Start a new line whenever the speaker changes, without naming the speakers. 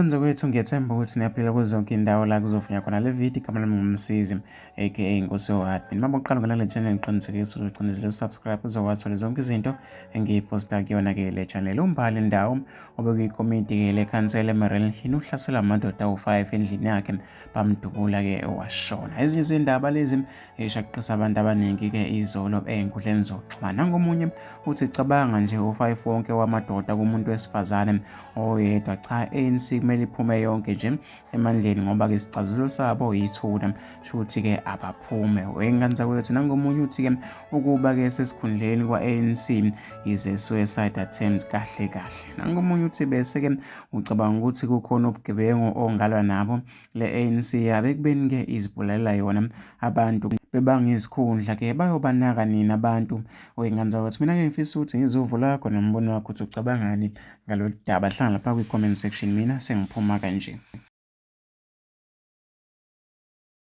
Wengane zakwethu, ngiyethemba ukuthi niyaphila kuzo zonke iy'ndawo la kuzovunywa khona le video. Igama lami nguMsizi aka Nkosi Yohadmin. Uma uqala ungena le channel, ngiqinisekisa ukuthi ucinezele usubscribe uzowathola zonke izinto engiyiposta kuyona-ke le channel. UMbali Ndawo obekuyikomiti-ke lekhansela eMerrill Hill uhlaselwa amadoda awu-5 endlini yakhe bamdubula-ke washona. Ezinye izindaba lezi eshaqisa abantu abaningi-ke izolo ey'nkundleni zokuxhumana. Nangomunye uthi cabanga nje u-5 wonke wamadoda kumuntu wesifazane oyedwa. Cha, ANC kumele iphume yonke nje emandleni ngoba-ke isixazululo sabo yithuna, shuthi-ke abaphume. Wey'ngane zakwethu, nangomunye uthi-ke ukuba-ke sesikhundleni kwa-ANC is a suicide attempt kahle kahle. Nangomunye uthi bese-ke ucabanga ukuthi kukhona ubugebengu ongalwa nabo le ANC yabe ekubeni-ke izibulalela yona abantu bebanga izikhundla ke bayobanaka nini abantu. Wey'ngane zakwethu, mina-ke ngifisa ukuthi ngizwe uvo lwakho nombono wakho ukuthi ucabangani ngalolu daba. Hlala lapha kwi-comment section, mina sengiphuma kanje.